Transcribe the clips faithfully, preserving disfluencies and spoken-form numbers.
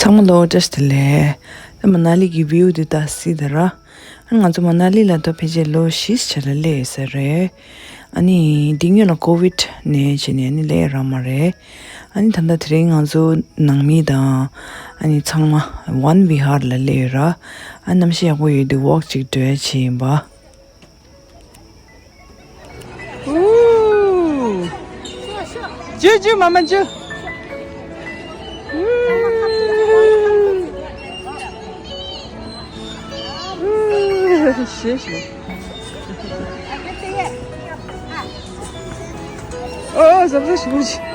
ཚང་མ་ལོ་བཀྲ་ཤིས་བདེ་ལེགས། ད་མ་ན་ལི་གི་བིའུ་འདི་ད་སི་ད་ར། ཨ་ནི་ང་ཚོ་མ་ན་ལི་ལ་ད་ཕལ་ཆེར་ལོ་བཞི་ཙམ་ལ་སླེབས་ཡོད་ས་རེད། ཨ་ནི་འདི་སྔོན་ལ་ཀོ་ཝིད་ནས་བྱས་ནས་ཨ་ནི་སླེབས་རག་མ་རེད། ཨ་ནི་ད་ལྟ་དེ་རིང་ང་ཚོ་ནང་མི་དང་ཨ་ནི་ཚང་མ་ཝན་བི་ཧར་ལ་སླེབས་ཡོད་ར། ཨ་གནམ་གཤིས་ཡག་པོ་ཡོད་དུས་ཝོག་ཅིག་འགྲོ་ཡ་བྱས་ཡིན་པ། ཇུ་ཇུ་མ་མ་ཇུ། ཞེས་ཞེས། ཨོ་ཟབ་ཟབ་ཞུ་ཞུ།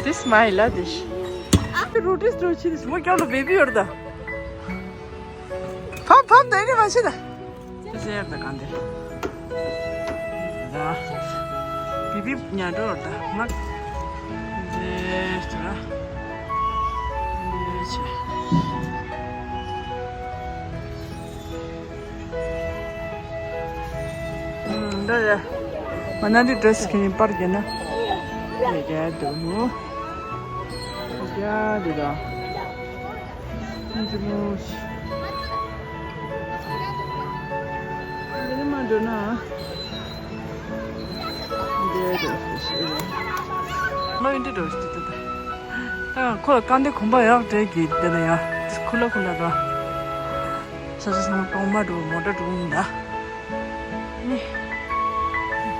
This my la dish. Root is to chi this. Mo kya lo baby or da. Pam pam da ni ma chi da. This is the kande. Da. Baby nya do da. Ma. This ra. འདི་རེད། མ་ན་ལི་ཌི་རེ་སི་གི་ནི་པར་གྱི་ན། རྒྱ་དུ་མོ། རྒྱ་དུ་དང་། ཨིན་ཇི་མོ་ཤི། འདི་ནི་མ་འགྲོ་ན། རྒྱ་དུ་ཤི། ལོ་ཡིན་འདི་འགྲོ་ཤི་དུ་དུ། ད་ཁོ་ལ་རྐང་འདི་གོམ་པ་ཡག་འདྲེས་ཀྱི་འདི་ལ་ཡ། ཁུ་ལ་ཁུ་ལ་ར། ས་ཆ་ཚང་མ་གཏོང་མ་འགྲོ་མོ་ཊ་འགྲོ་ཡིན་ད། ནི།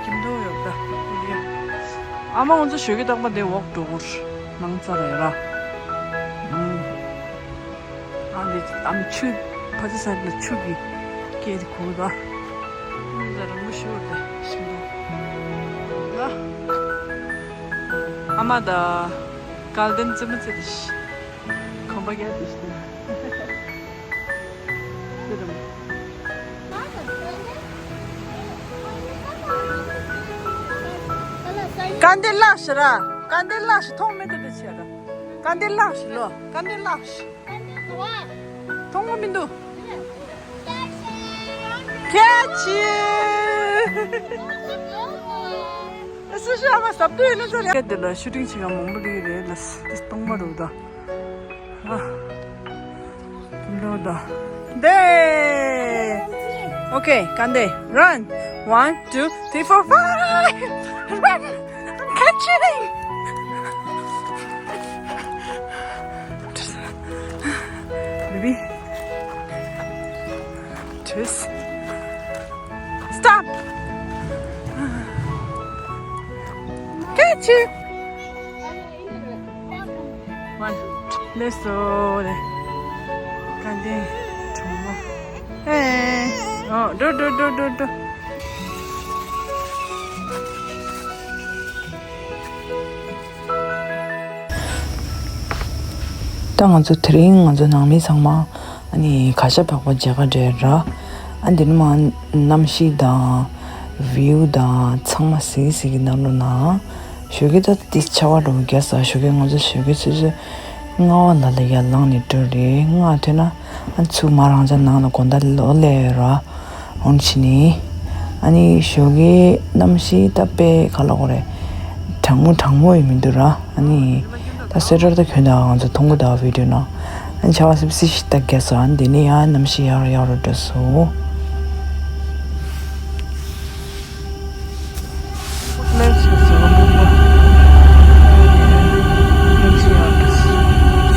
ཁྱིམ་ཐོག་ཡོད་ད། ཨ་མ་ང་ཚོ་ཞོགས་ཀྱི་རྟག་པར་དེ་ཝོག་འགྲོ་གུར་ནང་ཚ་རེད་ར། ཨ་འདི་ཨ་མ་ཆུ་ཕ་ཚ་ས་ལ་ཆུ་གི་སྐད་དེ་གོ་ད། ཨ་ད་རང་མོ་ཞོགས་ད་ཞིམ་པོ། ཨ་མ་ད་གལ་ཏེ་ཙི་མ་ཙི་དེ་ཤི། གོམ་པ་རྒྱག་དེ་ཤི། ཀ་འདི་ལགས་ཤི་ར། ཀ་འདི་ལགས་ཤི་མཐོང་མི་འདུག་དེ་ཆེ་ར། ཀ་འདི་ལགས་ཤི་ལོ། ཀ་འདི་ལགས་ཤི། མཐོང་མི་འདུག་ཁྱེད་ཆི། སུ་ཤ་མ་ཟབ་ཏུ་ཡིན་ན་ཚོ་རེད། ཀ་འདི་ལ་ཤུ་ཊིང་བྱེད་ཡ་མང་པོ་འདུག་རེད་ལ། དེ་སྟོང་པ་རུ་ད། ཨ། འགྲོ་ད། དེ། Okay, ཀ་འདི། Run. One, two, three, four, five. Run. I'm catching. Baby. Twist. Stop. Catch it. One. Let's go. ཀ་འདི་གྲོགས་མོ། ཨེ། ཨོ། འགྲོ་འགྲོ་འགྲོ་འགྲོ་འགྲོ། ད་ང་ཚོ་དེ་རིང་ང་ཚོ་ནང་མི་ཚང་མ་ཨ་ནི་གར་ཞ་བག་པ་མཇལ་ག་འགྲོ་ཡ་ར། ཨ་འདི་ནི་མ་གནམ་གཤིས་དང་བིའུ་དང་ཚང་མ་གཟིགས་གཟིགས་ཀྱི་ནང་ལོ་ན། ཞོགས་ཀས་ད་ཏིས་ཆར་པ་འགྲོ་རྒྱག་ས། ཞོགས་ཀས་ང་ཚོ་ཞོགས་ཀས་ཆུ་ཚོད་ལྔ་པ་ལ་ལ་ཡར་ལངས་ནས་འགྲོ་རེད། ལྔ་ཐོན་ན་ཨ་ཚུར་མ་རང་ཅག་ནང་ལ་དགོང་དག་ལོག་སླེབས་ཡོད་ར། འོང་ཕྱིན་ནི། ཨ་ནི་ཞོགས་ཀའི་གནམ་གཤིས་ད་དཔེ་ག་ལབ་དགོས་རེད། གྲང་མོ་གྲང་མོ་ཡིན་མི་འདུག་ར། ཨ་ནི་ད་སུ་ཝེ་ཊར་ད་གྱོན་དང་། ང་ཚོ་མཐོང་གི་འདུག་བི་ཌིའོ་ནང་། ཨ་ནི་ཆར་པ་སིབ་སིབ་ཞིག་ད་རྒྱག་སོང་། ཨ་ནི་དེ་ནས་ཡང་གནམ་གཤིས་ཡག་རུ་ཡག་རུ་འགྲོ་སོང་། ཆུ་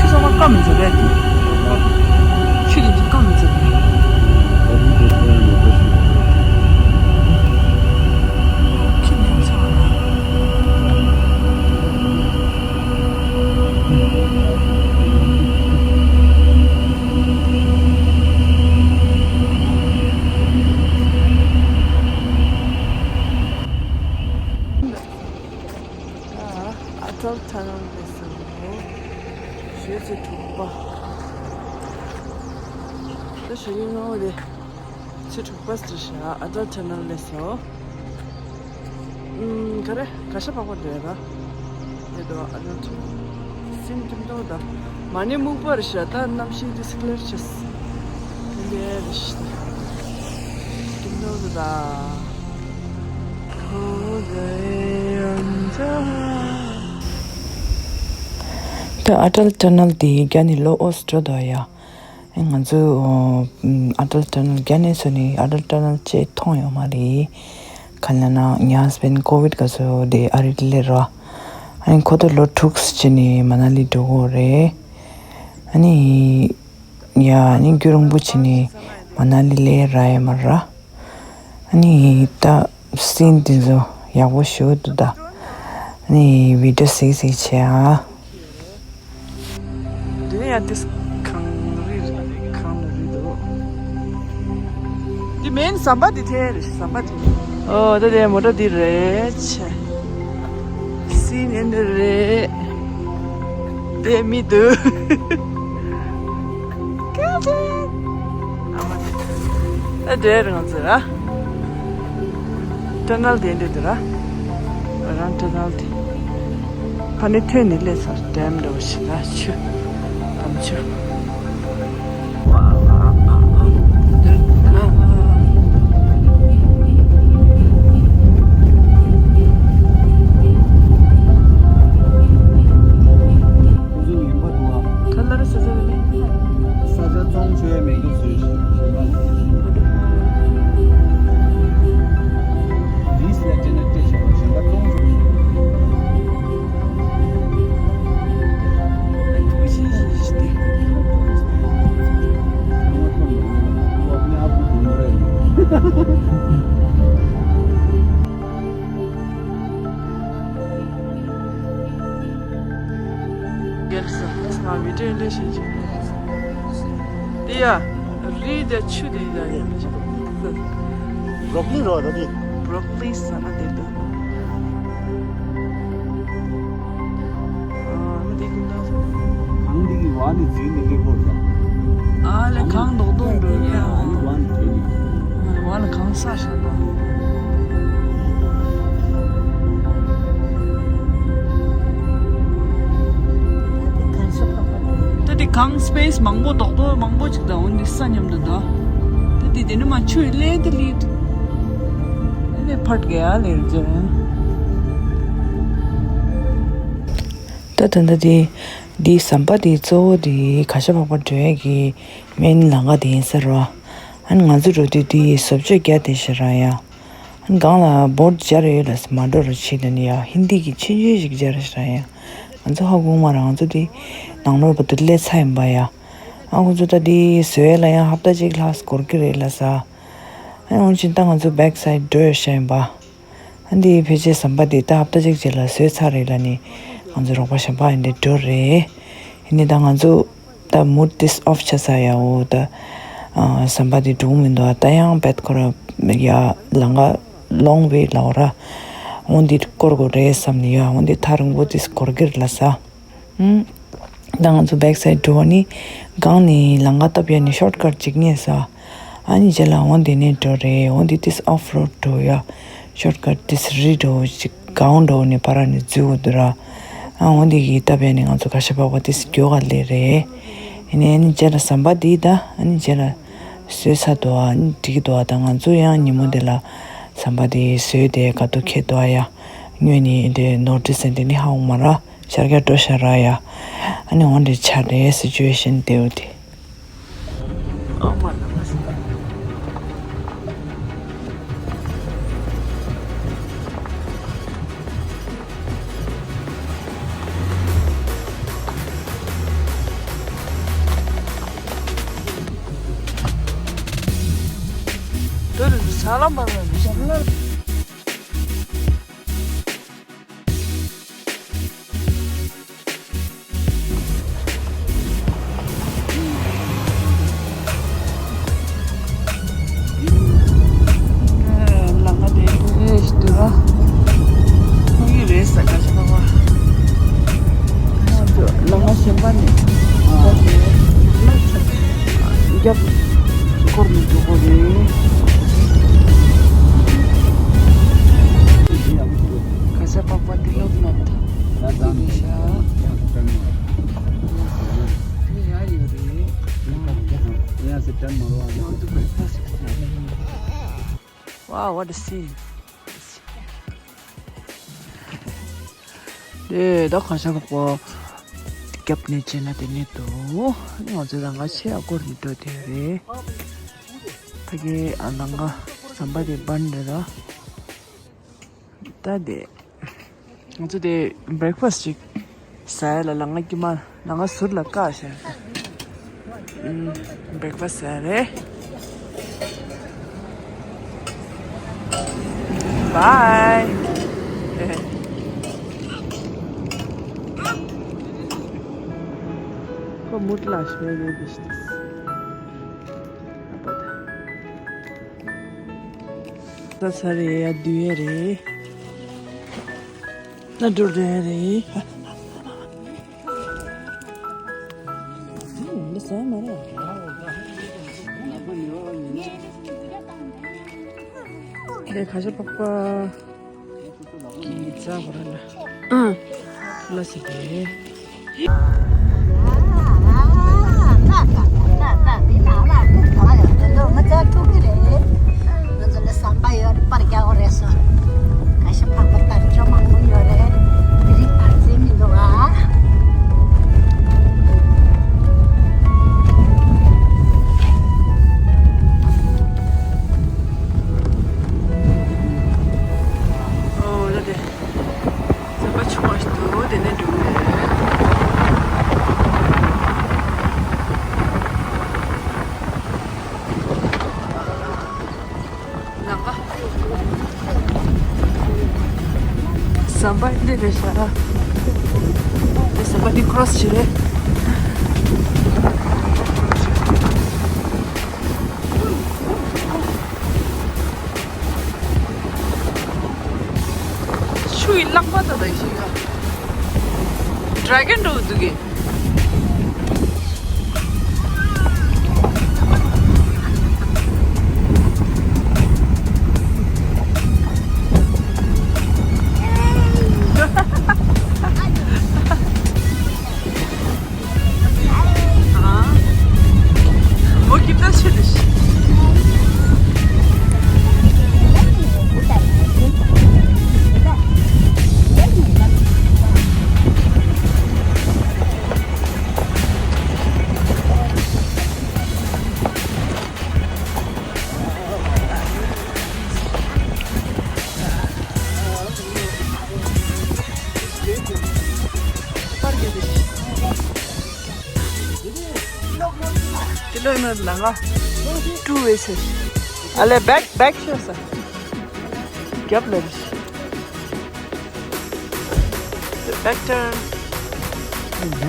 ཚང་མ་སྐམ་མི་འཛེམ་པས་དེ། ཆུ་དེ་ཚོ་སྐམ་མི་འཛེམ་པས། ཁྱི་ཉམས་ཆག་ཨ་ཊལ་ཊ་ནལ་སླེབས་སོང་། ཞོགས་ཀྱི་དྲུག་པ། ད་ཞོགས་ཀྱི་སྔ་པོ་རེད། ཆུ་དྲུག་པ་ཟེར་ཤག་ཨ་ཊལ་ཊ་ནལ་སླེབས་སོང་། ཨུམ། ག་རེ། ག་ཤ་པགས་པ་འདྲ་ར། དེ་དོ་ཨ་ཊལ་ཊ་ནལ། སིན་ཀྲིམ་ཏོ་ད། མ་ཎི་སྨུག་པ་རེད་ཤག་ད་གནམ་གཤིས་དེ་ཚོ་ཀི་ལིར་ཆགས་སོང་། དེ་འདྲ་རེད་ཤག་ཀྲིམ་ཏོ་ད། ད་ཨ་ཊལ་ཊ་ནལ་དེ་རྒྱ་ནས་ལོ་ཨོ་སི་འགྲོ་འདུག་ཡ། ང་ཚོས་ཨ་ཊལ་ཊ་ནལ་རྒྱ་ནས་བཟོས་ནས་ཨ་ཊལ་ཊ་ནལ་ཅིག་མཐོང་ཡོད་མ་རེད། ག་ལབ་ན་ངའི་ཧ་སི་བྷེན་ཌི་ཀོ་བིཌ་སྐབས་སུ་དེ་ཨ་རི་སླེབས་ར། ཨ་ནི་ཁོ་ཚོ་ལོ་དྲུག་ཙམ་བྱས་ནས་མ་ན་ལི་འགྲོ་གི་ཡོད་རེད། ཨ་ནི་ཡ། ཨ་ནི་རྒྱུན་རིང་པོ་བྱས་ནས་མ་ན་ལི་སླེབས་རག་ཡོད་མ་རེད། ཨ་ནི་ད་སིན་དེ་ཚོ་ཡག་པོ་ཞེ་པོ་འདུག་ད། ཨ་ནི་བི་ཌིའོ་གཟིགས་གཟིགས་བྱེད་ཨ། དེ་ནས་ཡང་ཏིས་གངས་རི་རེད། གངས་ནས་རི་འདུག་དེ་མིན་ཟམ་པ་དེ་ཐལ་རེད། ཟམ་པ་དེ། ཨོ་ད་དེ་མོ་ཊ་དེ་རེད་ཆེ། སིན་ཨེན་དེ་རེད། དེ་མི་འདུག་ཨ་མ་དེ། ཨ་དེ་རང་ཚོ་ར། ཊ་ནལ་དེ་འདྲ་དེ་ར། རང་ཊ་ནལ་དེ། ཕ་ནི་ཐོན་ནི་ལས་ཚར་ཌེམ་འདྲ་བོ་ཞིག་ལ་ཆུ། དམ་ཆུ། ཁོ་ཚོ་ངན་པ་འདུག་ཨ། ཁ་ལར་ས་ས་རེད། ས་ཆ་བཙོང་བཅོས་མེད་རྒྱུ་བཟོས་ཤིག་གཞན་པ་ལ། ལིས་ལ་སྤྲད་ན་སྤྲད་བཞག་པ་གཞན་པ་བཙོང་བཅོས་ཤིག་རྒྱལ་ས་ང་མི་དྲན་དྲན་བྱེད་ཀྱི། དེ་ཡ། རི་དེ་ཆུ་དེ་ཡ་ཡ་མི་བྱེད། བྷྲོ་ཀོ་ལི་རོ་ར་དེ། བྷྲོ་ཀོ་ལི་ཟ་ན་དེ་འདུག་ཨ་མ་དེ་ཀུན་ད། གངས་འདི་གི་བར་ནས་འཛུལ་ནས་སླེབས་དགོས་རེད། ཨ་ལས་གངས་རྡོག་རྡོག་འགྲོ་ཡ། ཨ་ནི་བར་ནས་འཛུལ་ནས། ཨ་ནི་བར་ལ་གངས་ས་ཤ་དང་། ད་དེ་གངས་སི་པེ་སི་མང་པོ་རྡོག་རྡོག་མང་པོ་ཅིག་དང་འོ་འདི་ས་མཉམ་དུ་འདུག་ད་དེ་དེ་ནི་མ་ཆུ་ལས་དེ་ལི། ཨ་ནི་ཕར་ག་ཡ་ལེར་ཇེ། ད་ད་ད་དེ། འདིའི་ཟམ་པ་དེའི་གཙོ་བོ་དེ་ག་ཤ་པགས་པ་འགྲོ་ཡས་ཀྱི་མེན་ལམ་ཁ་དེ་ཡིན་ས་རེད་བ། ཨ་ནི་ང་ཚོ་འགྲོ་དུས་དེའི་བཟོ་བཅོས་བརྒྱབ་བསྡད་ཤག་ར་ཡ། ཨ་ནི་སྒང་ལ་བོར་ཌི་སྦྱར་ཡོད་ལ་ཟེར། མ་འགྲོ་རོགས་བྱེད་དོན་ཡ། ཧིན་དི་གི་ཆུང་ཆུང་ཞིག་སྦྱར་ཤག་ར་ཡ། ང་ཚོ་ཧ་གོ་མ་རེད། ང་ཚོ་དེ་ནང་ལོགས་བར་དུ་སླེབས་ཚར་ཡིན་པ་ཡ། ཨ་ཁོ་ཚོ་ད་དེ་བཟོ་ཡས་ལ་ཡང་ཧབ་ཏ་གཅིག་ལྷག་འགོར་གི་རེད་ལ་ཟེར། ཨ་ནི་འོན་ཀྱང་ད་ང་ཚོ་བེག་སའིཌ་འགྲོ་ཡས་ཤག་ཡིན་པ། ཨ་འདི་ཕལ་ཆེར་ཟམ་པ་འདི་ད་ཧབ་ཏ་གཅིག་རྗེས་ལ་བཟོས་ཚར་རེད་ལབ་ནས་ང་ཚོ་རོགས་པ་གཞན་པ་ཡིན་དེ་འགྲོ་རེད། ཡིན་ནའི་ད་ང་ཚོ་ད་མུ་ཌི་ཨོཕ་ཆགས་ཚར་ཡ། འོ་ད་ཨ་ཟམ་པ་འདི་འགྲོ་གི་མི་འདུག་ཨ་ད་ཡང་བེད་ཁོ་ར་ཡ་ལམ་ཁ་ལོང་ཝེ་ལབ་ར། འོ་འདི་སྐོར་དགོས་རེད་བསམ་ནས་ཡ། འོ་འདི་ཐག་རིང་པོ་འདི་སྐོར་གི་རེད་ལབ་ས། ཨུམ། ད་ང་ཚོ་བེག་སའིཌ་འགྲོ་བ་ནི་སྒང་ནས་ལམ་ཁ་བཏབ་ཡ་ནི་ཤོཊ་ཀཊ་ཅིག་རྙེད་ས། ཨ་ནི་རྗེས་ལ་འོ་འདི་ནས་འགྲོ་རེད། འོ་འདི་ཏིས་ཨོཕ་རོཌ་འགྲོ་ཡ། ཤོཊ་ཀཊ་ཏིས་རི་འགྲོ་ཅིག་སྒང་འགྲོ་ནས་ཕར་ནས་འཛུལ་འོ་འདུག་ར། ཨ་འོ་འདི་གི་བཏབ་ཡ་ནི་ང་ཚོ་ག་ཤ་པགས་པ་ཏིས་མགྱོགས་ག་སླེབས་རེད། ཡིན་ནའི་ཨ་ནི་རྗེས་ལ་ཟམ་པ་འདི་ད་ཨ་ནི་རྗེས་ལ་བཟོས་ཚར་འདུག་ཨ་ནི་འགྲིག་འདུག་ཨ་ད་ང་ཚོ་ཡང་ཉིན་མོ་འདི་ལ་ ཟམ་པ་དེ་བཟོས་ཏེ་ག་དུས་ཁེལ་འདུག་ཨ་ཡ། སྔོན་ནས་དེ་ནོ་ཊིས་དེ་ནི་ཧ་འོང་མ་ར། ཤར་རྒྱག་འགྲོ་ཤ་ར་ཡ། ཨ་ནི་འོང་དེ་ཆ་རེད་སི་ཅུ་ཨེ་ཤན་དེ་འོ་དེ། ཨ་མ་ལ་མ་སི། དེ་རུ་ས་ལམ་པ་ལ་ལུས་ཤ་ལ། ལ་ང་དེ་རེད་ཞུ་དུས་ར། ཁོང་གི་རེད་ས་ཁ་ཆེ་བ་བ། ལ་ང་གཞན་པ་ནས་རྒྱབ་སྐོར་ནས་འགྲོ་གི་རེད། ཁ་ཆེ་པགས་པ་དེ་ལོག་ནོ། ཡ་ད་ནི་ཡ་ཡོད་རེད། ཡ་སི་ཏན་མ་རོ། ཡོང་དུ་བེག་ཕ་སི་ཁ་ཡ། Wow, what a scene. དེ་ད་ཁ་ཤ་ཁ་པོ་རྒྱབ་ནས་བྱས་ན་དེ་ནས་འདུག་ང་ཚོ་རང་ག་ཆེ་ཨ་སྐོར་ནས་འགྲོ་དེ་རེད། ཕ་གི་ཨ་ནང་ག་ཟམ་པ་དེ་བན་རེད་ད། ད་དེ། ང་ཚོ་དེ་བེག་ཕ་སི་ཅིག་ཟ་ཡ་ལ་ལ་ང་ཀྱི་མ་ལ་ང་ཟུར་ལ་བཀག་ཤག་ཨུམ། བེག་ཕ་སི་ཟ་ཡ་རེད། བའི། ཁོ་མུ་ཏ་ལ་ཤོད་ཡོད་དེ་ཤི་ཏིས། ས་ས་རེད་ཡ་དུས་ཡ་རེད། ན་འགྲོ་རེད་རེད། འདི་ཟ་མ་རེད། འདི་ཁ་ཤ་པགས་པ། ཨ། ལ་སི་དེ། ཨོ་ལ་དེ། ཟམ་པ་ཆུང་བ་ཞིག་འདུག་དེ་ནས་འགྲོ་གི་རེད། ལག་པ། ཟམ་པ་འདི་རེད་ཤག་འདི་ཟམ་པ་འདི་ཁོ་རོ་སི་བྱེད་རེད། ཆུ་ཡི་རླངས་པ་ད་ད་ཡི་ཤི་ཡ། ཌེ་གོན་འགྲོ་འདུག་གི། དེ་ལོ་ཡིན་ན་ལ་ང་ཀྲུ་བེ་སེ། ཨ་ལེ་བེག་བེག་ཤོ་ས། རྒྱབ་ལ་རེ། བེག་ཊར་ན།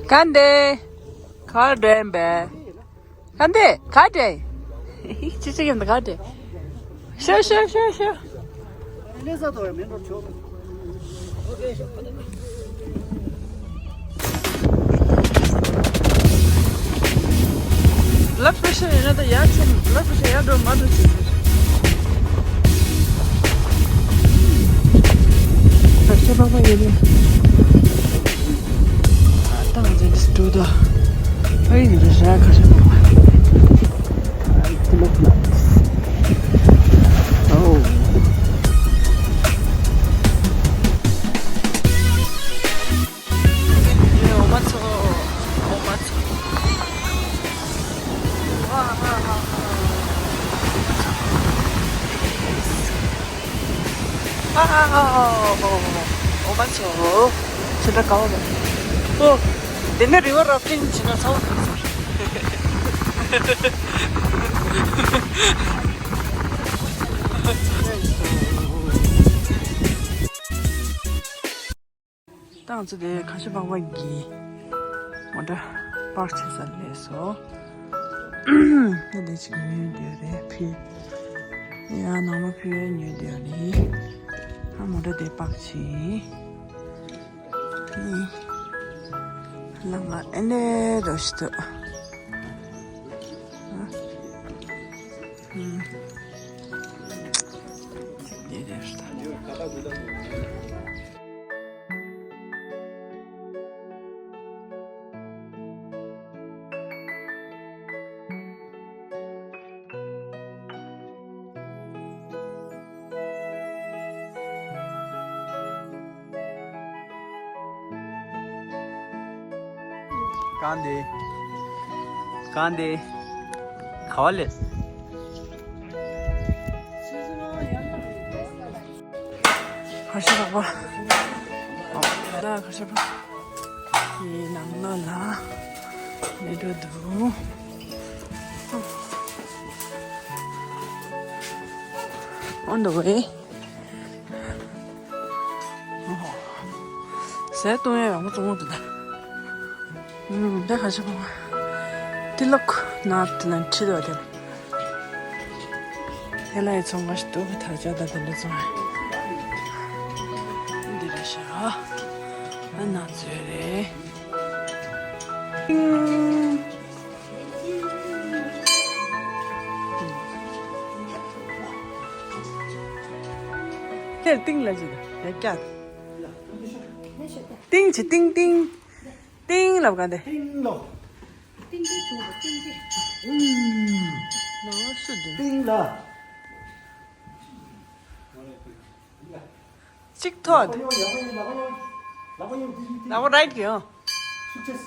ག་འདྲ། ག་འདྲ་ཡིན་པས། ག་འདྲ། ག་འདྲ། ཅི་ཅི་ཡིན་པ་ག་འདྲ། ཤོ་ཤོ་ཤོ་ཤོ། བླ་པྲེ་ཤར་ཡིན་ན་ད་ཡར་ཕྱིན། བླ་པྲེ་ཤར་ཡར་འགྲོ་མར་འགྲོ་བྱེད་ཟེར། བེག་ཤ་པགས་པ་ཡོད་ནི། ད་ང་ཚོ་འདི་འགྲོ་ད། ཨེ་ཡིན་རེད་ཤག་ཁ་ཤ་པགས་པ། ཨ་ཏི་ལོག་ལ། ཨ། འོ་མ་ཚོ། ཚོ་འདྲ་ག་བ་བ། ཨོ། དེ་ནས་རི་བར་ར་ཕིང་བྱེད་ན་ཚ་བོ་ཐུག་ཚར། ད་ང་ཚོ་དེ་ཁ་ཤ་པག་པ་གི་མོ་ཊ་པར་ཆེ་ས་ལས་སོ། ད་དེ་ཅིག་ཉོས་བསྡད་རེད་ཕི། ཡ་ནང་མ་ཕི་ཉོས་བསྡད་རེད། ཨ་མོ་ཊ་དེ་པར་ཆེ། ལམ་ལ་ཨེ་ནས་རོ་ཞིག་ཏུ། ཨ། ཅིག་ཉེ་རེ་ཞིག་ད། གང་དེ། གང་དེ། ག་བ་ལེ། ཁ་ཤ་པག་པ། ཨོ། ད་ཁ་ཤ་པག་པ། ཡི་ནང་ལོགས་ལ་མེ་འགྲོ་འདུག On the way. ཟས་གཏོང་ཡ་ཡག་པོ་བཙོང་གི་འདུག་ད། ཨུམ། འདི་ཁ་ཤ་པག་པ། ཏི་ལོག་ནཱ་ཏི་ལན་ཁྲིད་བ་དེ། དེ་ལ་ཡི་ཚོང་ཁང་ཞིག་འདུག་ད་ཆ་ད་དེ་འདྲ་བཙོང་ཡ། འདི་རེད་ཤག་ཨ་ན་ཚོད་རེད། ཏིང་། དེར་ཏིང་ལ་ཅི་ད་ཡ་ཀྱ། ཏིང་ཆི་ཏིང་ཏིང་། ཏིང་ལབ་ག་འདི། ཏིང་ལོ། ཏིང་ཏིང་བྱུང་བ་ཏིང་ཏིང་། ཨུམ། ནང་ལ་སུ་འདུག་ཏིང་ལ། གཅིག་ཐོག་ལག་པ་ཡོང་ཡང་ཡོང་ལག་པ་ཡོང་ལག་པ་ཡོང་ཏིང་ཏིང་། ལག་པ་རའིཊ་གི་ཡོང་། སུ་ཅེས།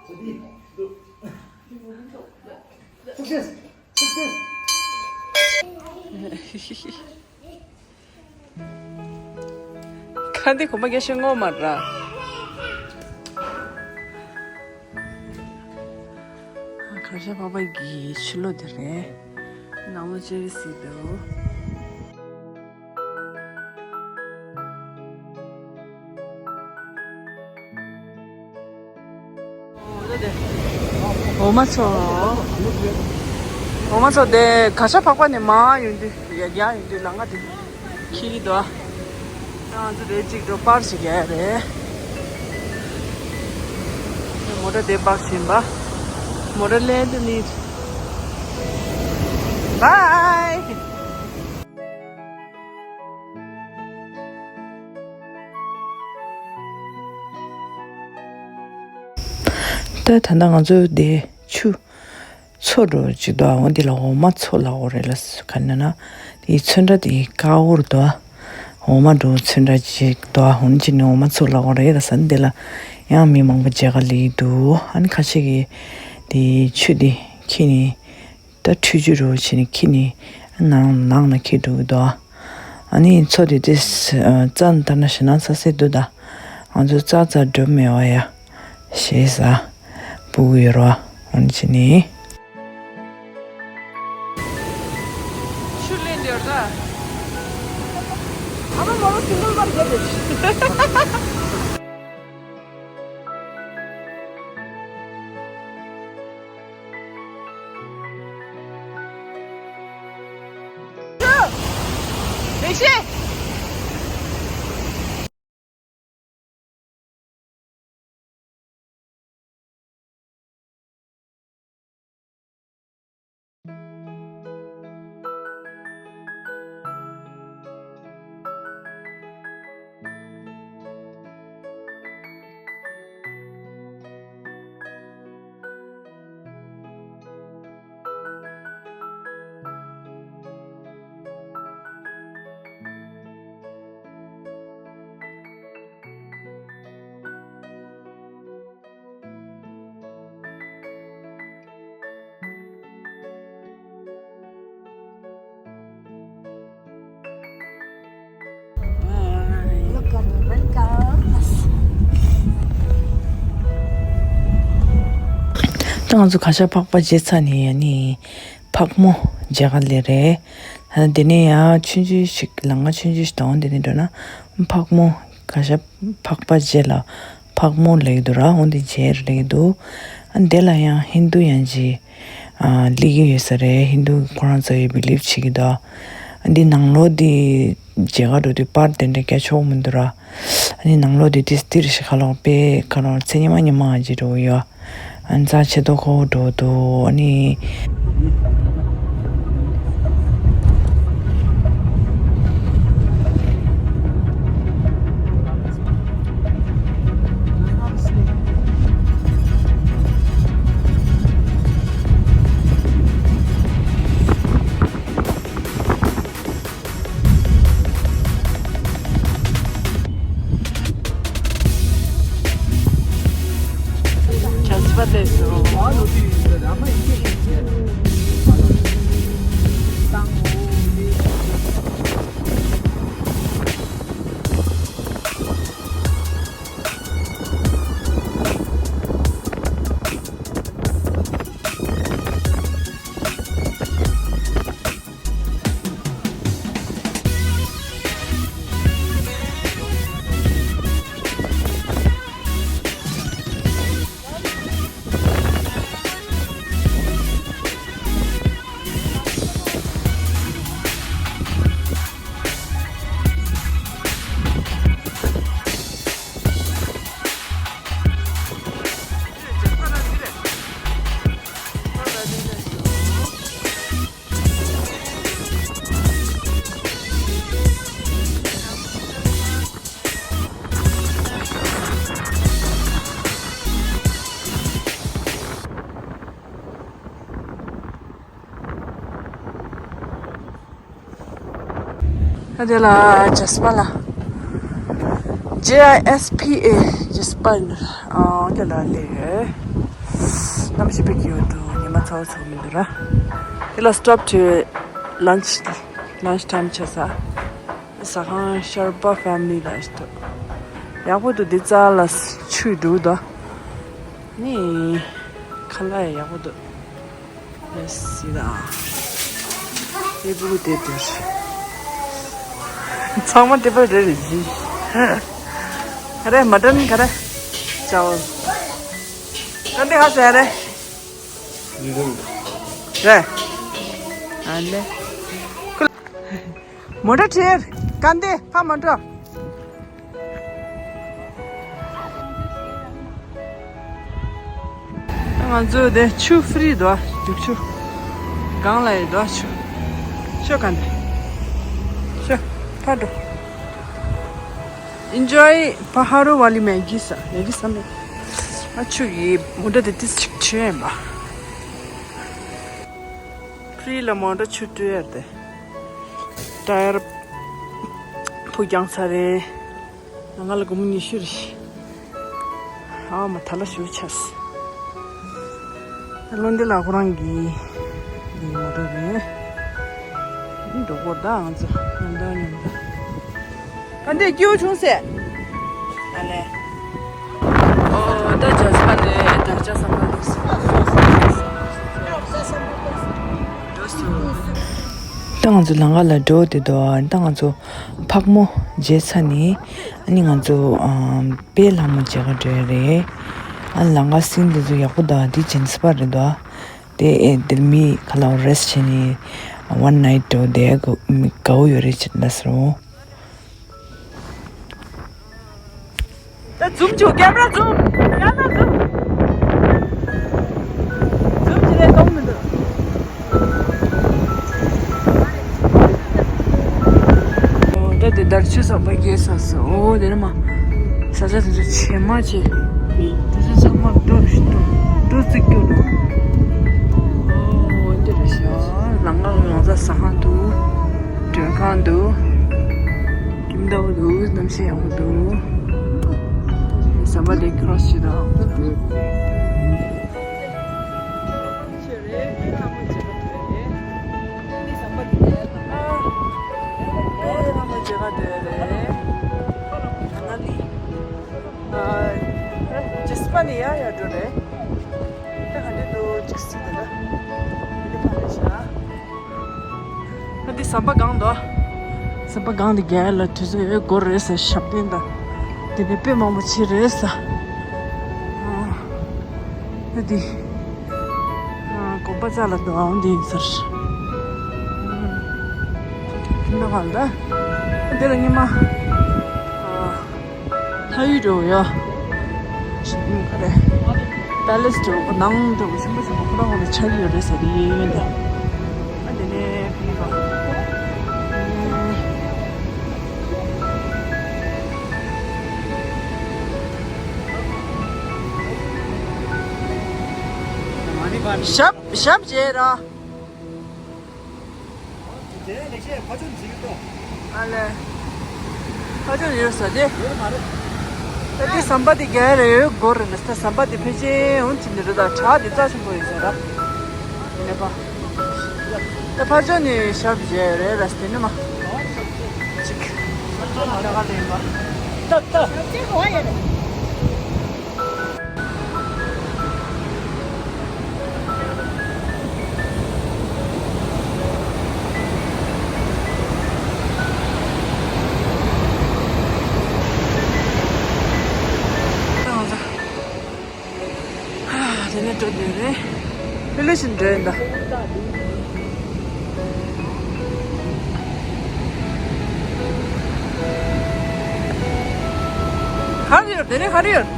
སུ་ཅེས། སུ་ཅེས། ཁ་འདི་གོམ་པ་རྒྱག་ཤེས་ངོ་མ་ར། ཁ་ཤ་པག་པ་གི་ཕྱི་ལོགས་དེ་རེད། ནང་ལོགས་ཅེ་རི་སི་འདུག་འོ་མ་ཚོ། འོ་མ་ཚོ་དེ་ག་ཤ་པག་པ་ནས་མར་ཡོང་དུས་ཡར་ཡོང་དུས་ལམ་ཁ་དེ་འཁྱེར་གྱི་འདུག་ཨ། ང་ཚོ་དེ་གཅིག་འགྲོ་པར་ཞིག་རྒྱག་ཡ་རེད། མོ་ཊ་དེ་པར་ཕྱིན་པ། མོ་ཊ་ལེན་དུ་ནི། བའི། ད་ད་ལྟ་ང་ཚོ་དེ་ཆུ་མཚོ་འགྲོ་ཅིག་འདུག་འོ་འདི་ལ་འོ་མ་མཚོ་ལབ་ཀྱི་ཡོད་རེད་ལ། ག་ནས་ན་དེའི་ཚོན་ཁྲ་དེ་དཀར་པོ་རེད་འདུག་འོ་མ་འགྲོ་ཚོན་ཁྲ་ཅིག་འདུག་འོ་ན་ཅི་ནས་འོ་མ་མཚོ་ལབ་ཀྱི་ཡོད་རེད་ལ་ཟེར། འདི་ལ་ཡང་མི་མང་པོ་མཇལ་ཁ་སླེབས་ཀྱི་འདུག་ཨ་ནི་ཁ་ཤས་ཀྱིས་དེའི་ཆུ་དེ་འཁྱེར་ནས། ད་འཕྲུལ་ཆུ་རུ་བྱས་ནས་འཁྱེར་ནས་ནང་ནང་ལ་འཁྱེར་འགྲོ་གི་འདུག་ཨ་ནི་མཚོ་དེ་དེ་རྩྭ་འདི་ལྟར་ན་ཞེ་ན་ས་སེ་འདུག་ད་ང་ཚོ་རྩྭ་རྩྭ་འགྲོ་མེད་པ་ཡ་ཞེས་ས་སྤུ་གུ་ཡོད་ར་འོན་བྱས་ནས། ཆུ་ལེན་འདི་ཡོད་ད། ཨ་མ་མ་རོ་སིང་གལ་མར་རྒྱབ་རེད། ད་ང་ཚོ་གར་ཞབས་འཕགས་པ་མཇལ་ཚར་ནས་ཡ་ནི་ཕག་མོ་མཇལ་ག་སླེབས་རེད། ཨ་དེ་ནས་ཡ་ཆུང་ཆུང་ཞིག་ལམ་ཁ་ཆུང་ཆུང་ཞིག་དང་དེ་ནས་འགྲོ་ན་ཕག་མོ། གར་ཞབས་འཕགས་པ་མཇལ་ལ་ཕག་མོ་ལབ་ཀྱི་འདུག་ར། འོ་འདི་མཇལ་ལབ་ཀྱི་འདུག་ཨ་འདི་ལ་ཡང་ཧིན་རྡུ་ཡང་ཅིག་ཨ་སླེབས་ཀྱི་ཡོད་ས་རེད། ཧིན་རྡུ་ཁོ་རང་ཚོ་ཡི་བི་ལིབ་བྱེད་ཀྱི་འདུག་ཨ་འདི་ནང་ལོགས་འདི་མཇལ་ག་འགྲོ་དུས་པར་དེ་འདྲ་རྒྱག་ཆོག་མི་འདུག་ར། ཨ་ནི་ནང་ལོགས་དེ་ཏིས་ཏིར་ཞིག་ཁ་ལོག་པས་ཁ་ལོག་ཚེ་ཉི་མ་ཉི་མ་ཅིག་འགྲོ་གི་ཡོད། ཨ་ནི་རྩ་ཆེ་ཏོག་ཁོ་འགྲོ་འདུག་ཨ་ནི། ཨ་དེ་ལ་ཇེ་སི་པ་ལ། J I S P A ཇེ་སི་པ་ཨ་དེ་ལ་ལས། གནམ་གཤིས་དཔེ་སྐྱིད་པོ་འདུག་ཉི་མ་ཚ་བོ་ཚ་བོ་མི་འདུག་ར། དེ་ལ་སི་ཊོབ་བྱས། ལན་ཆི་ལན་ཆི་ཊའིམ་བྱས་ས། ཟ་ཁང་ཤར་པ་ཕེ་མི་ལི་ལ་ཞིག་འདུག་ཡག་པོ་འདུག་འདི་རྩ་ལ་ཆུ་འདུག་དོ། ནི་ཁ་ལག་ཡག་པོ་འདུག་ཡེ་སི་ཡི་ད། དེ་བུ་དེ་དེ། ཚང་མ་དེ་པར་རེ་རེ་ཡིན། ག་རེ་མ་ཏན་ག་རེ། ཅའོ། ཏན་ཏན་ཧ་ཟེར་རེ། རེ། ཨ་ལེ། མོ་ཊ་ཁྲིད། གན་དེ་ཕ་མ་འགྲོ། ང་ཚོ་དེ་ཆུ་ཧྥི་རི་དོ། རྒྱུག་ཆུ། གང་ལ་ཡི་དོ་ཆུ། ཤོ་གན་དེ། ཤོ། ཕ་འགྲོ། Enjoy Paharu Valley Maggie ས། Maggie ས་མེད། ཨ་ཆུ་ཡི་མོ་ཊ་དེ་ཏིས་ཅིག་ཆུ་ཡན་པ། ཧྥི་རི་ལ་མོ་ཊ་ཆུ་སྤྲོད་ཡར་དེ། ཊ་ཡར་ཕུག་རྒྱང་ཚ་རེད། ང་ལ་སྒོར་མོ་ཉི་ཤུ་རེད། ཨ་མ་ཐ་ལ་ཞུ་ཆས། ལོ་འདི་ལ་ཁོ་རང་གི་གི་མོ་ཊ་རེད། འགྲོ་གོ་ད་ང་ཚོ་ཉམ་ཐག་ཉམ་ཐག་ཨ་འདི་སྐྱིད་པོ་བྱུང་ཟེར། ཨ་ལེ། ཨོ་ད་ཇ་ས་ལེ་ད་ཇ་ས་མ་ལེ་སོ། ད་ང་ཚོ་ལམ་ཁ་ལ་འགྲོ་བསྡད་འདུག་ད་ང་ཚོ་ཕག་མོ་མཇལ་ཚར་ནས་ཨ་ནི་ང་ཚོ་ཨམ་དཔལ་ལྷ་མོ་མཇལ་ག་འགྲོ་ཡ་རེད། ཨ་ནི་ལམ་ཁ་སིན་འདི་ཚོ་ཡག་པོ་འདུག་འདི་ཇེ་སི་པ་རེད་འདུག་དེ་ཨེ་འདིར་མི་ཁ་ལག་རེ་སི་ཊི་བྱས་ནས་ཝན་ནའིཊ་འགྲོ་བསྡད་དགའ་པོ་ཡོད་རེད་ཅེས་ལབ་སོང་། ད་ཛུམ་བྱོས། ཀེམ་ར་ཛུམ། ཀེམ་ར་ཛུམ། ཛུམ་བྱེད་རེས་གཏོང་མི་འདུག་ཨོ་ད་དེ་དར་ཆུ་ཟམ་པ་རྒྱས་ས་སོ། ཨོ་དེ་ནས་མ་ས་ཆ་དེ་ཚོ་ཇེ་མང་ཇེ། དེ་ཚོ་ཚང་མ་རྡོ་རེད་ཤག་རྡོ་རྩིག་རྒྱུ་རེད། ཨོ་འདི་རེད་ཤག་ལམ་ཁ་ལ་ཡོང་ས་ཟ་ཁང་འདུག་མགྲོན་ཁང་འདུག་ཁྱིམ་བདག་པོ་འདུག་གནམ་གཤིས་ཡག་པོ་འདུག་ཟམ་པ་དེ་ཁྲོ་སི་བྱེད་དང་། ཡ་ཡ་འགྲོ་རེད། ད་ག་འདྲ་འདུག་ཅིག་གཟིགས་དང་། ད་འདི་ཕ་རེད་ཤག་ད་འདི་ཟམ་པ་སྒང་དུ། ཟམ་པ་སྒང་འདི་རྒྱལ་ལ་དུས་ཚོད་ཡོད་དགོས་རེད་ཟེར། ཞབས་བརྟན་དང་། དེ་ནས་དཔེ་མང་པོ་བྱས་རེད་ཟེར། ཨ། ད་འདི། ཨ། དགོན་པ་རྩ་ལ་འདུག་ཨང་འདི་ཡིན་ཟེར། ཨ། ཕྱི་ནང་ལ་ད། འདི་ལ་ཉི་མ། ཨ། ལྷ་ཡུལ་འགྲོ་ཡ། ཞིག་ག་རེ། པེ་ལེ་སི་འགྲོ་ནང་འགྲོ་ཆེན་པོ་ཆེན་པོ་ཁོ་རང་ངོ་ནས་ཆགས་ཀྱི་ཡོད་རེད་ཟེར་གྱི་ཡོད་འདི། ཨ་དེ་ནས་ཕི་ལ། ཞབས་ཞབས་རྗེས་ར། དེ་ལེགས་བཤད་ཕ་ཆུང་འཇིགས་ཏོ། ཨ་ལེ། ཕ་ཆུང་ཡོད་ས་དེ། ཡོད་མ་རེད། ད་དེ་ཟམ་པ་དེ་རྒྱ་རེ་ཡོད་སྒོ་རེད་ལ། ད་ཟམ་པ་དེ་ཕལ་ཆེར་འོང་ཅི་ནི་རེད། ད་བྲག་དེ་རྩ་ཆེན་པོ་ཡོད་ས་ར། དེ་ནས་པ། ད་ཕ་ཆུང་ནས་ཞབས་རྗེས་རེད་ལ་དེ་ནི་མ། ཅིག་ད་ག་ལེན་པ། ད་ད། དེ་ནས་འགྲོ་དུས་རེད། ཕི་ལི་ཤིན་འགྲོ་ཡིན་ད། ག་རེ་ཡོད་དེ་ནས་ག་རེ་ཡོད།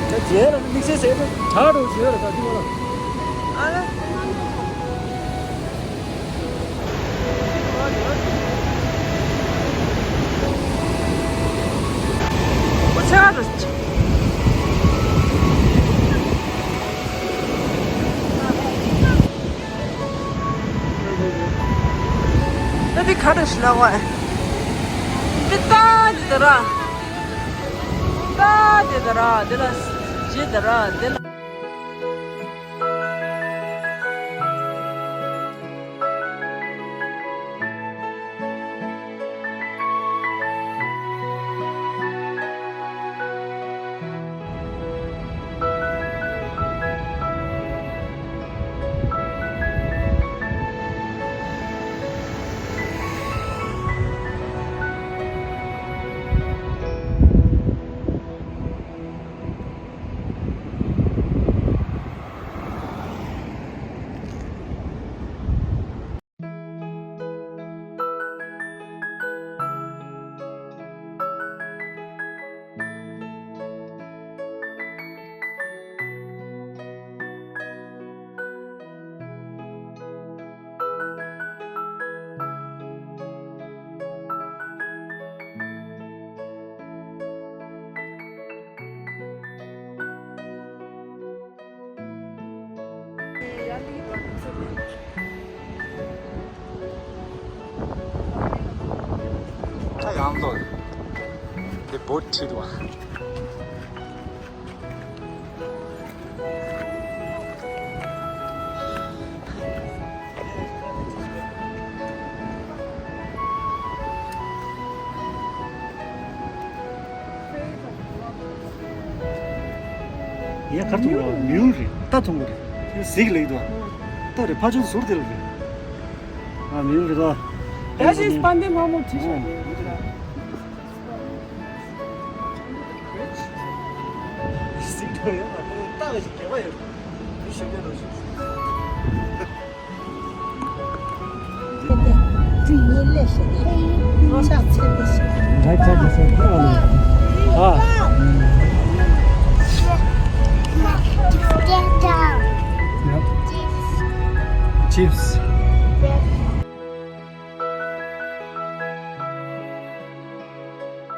ད་རྗེས་ལ་དམིགས་བསལ་ཟེར་ན་གྲགས་འགྲོ་བྱེད་ཡོད་ལ་ད་དུས་ལ། ཨ་ལ། ད་འདི་ག་རེ་ཞིག་ལབ་དགོས། འདི་ད་འདི་ད་ར། ད་འདི་ད་ར། འདི་ལ་འདི་ད་ར། འདི་ལ། ད་ཡང་ལོ། དེ་བོད་ཁྲིད་དོ། ཡ་གར་ཐུང་ར་མིའུ་རེད། ད་ཐུང་རེད། གཟིག་ལེགས་དོ། ད་རེད་ཕ་ཆུང་ཟུར་དེ་ལ་རེད། ཨ་མིའུ་རེད་དོ། ད་ཅིག་པན་ཏེ་མ་མོ་ཁྲི་ཤ་རེད། གཟིག་དོ་ཡོད་ལ་ད་ལ་ཞིག་རྒྱལ་བ་ཡོད། མི་ཤོད་མཁན་རོ་ཞིག་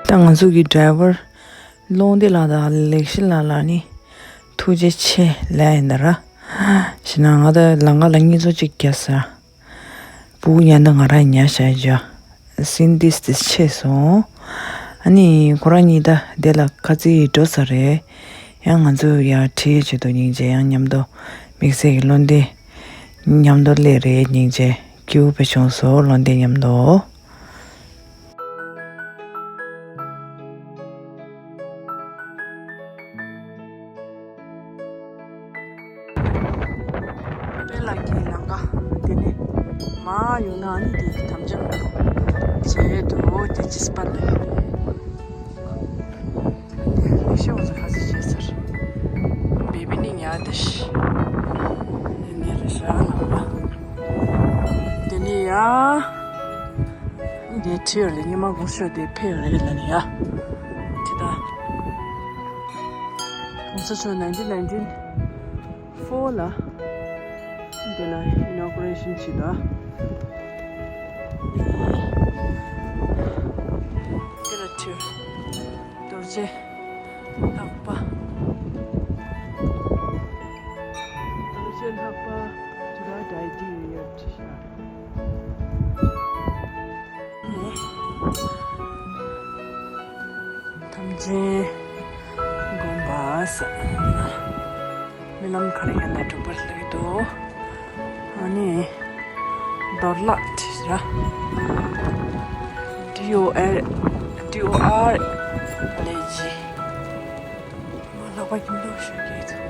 ད་ང་ཚོ་གི་ཌ་རའི་ཝར་ཀློང་བདེ་ལགས་དང་ལེགས་བཤད་ལགས་ལ་ནི་ཐུགས་རྗེ་ཆེ་ལབ་ཡིན་ད་ར། ཞེ་ན་ང་ད་ལམ་ཁ་ལ་གཉིད་ཚོ་གཅིག་བརྒྱབ་ས། སྤུ་གུ་ཉལ་ན་ང་རང་ཉལ་བཞག་ཡོད། སིན་ཏིས་ཏིས་ཆེ་སོང་། ཨ་ནི་ཁོ་རང་གཉིས་ད་དེ་ལ་ཁ་རྩིས་འགྲོ་ས་རེད། ཡང་ང་ཚོ་ཡར་ཁྲིད་བྱེད་དུ་སྙིང་རྗེ། ཡང་མཉམ་དུ་དམིགས་བསལ་གྱི་བློ་འདྲི། མཉམ་དུ་སླེབས་རེད་སྙིང་རྗེ། སྐྱིད་པོ་བྱུང་སོང་བློ་འདྲི་མཉམ་དུ། དེ་ཅི་སྤར་ལ་ཡོད། ཤེས་བ་ཁ་ཚ་བྱས་ཚར། བེ་བི་ནི་ཉལ་དེ་ཤི། དེ་ནས་རེ་ཞག་ལ་བ། དེ་ནས་ཡ། དེ་ཁྲིད་ཡོད་རེད། ཉི་མ་དགུང་ཤོས་དེ་ཕེབས་རེད་ལ་ནི་ཡ། དེ་ད། གོང་ས་མཆོག་nineteen ninety-four ལ་འདི་ལ་inauguration བྱས་ད། འདི་ལ་ཁྲིད། རྡོ་རྗེ་ལྷག་པ། རྡོ་རྗེ་ལྷག་པ། དུ་ར་ཌའི་ཏི་རི་ཡ་བྲིས་ཤག་ཐམས་ཅད་སྒོམ་པ་ཟེར། རྨི་ལམ་ག་རེ་ཡིན་ན་འགྲུབ་པར་ལུས་འདུག་ཨ་ནི་རྡོར་ལག་བྲིས་ར། D O R D O R L A G། ལྷག་པ་ཁྱིམ་ཐོག་ཞུ་གི་འདུག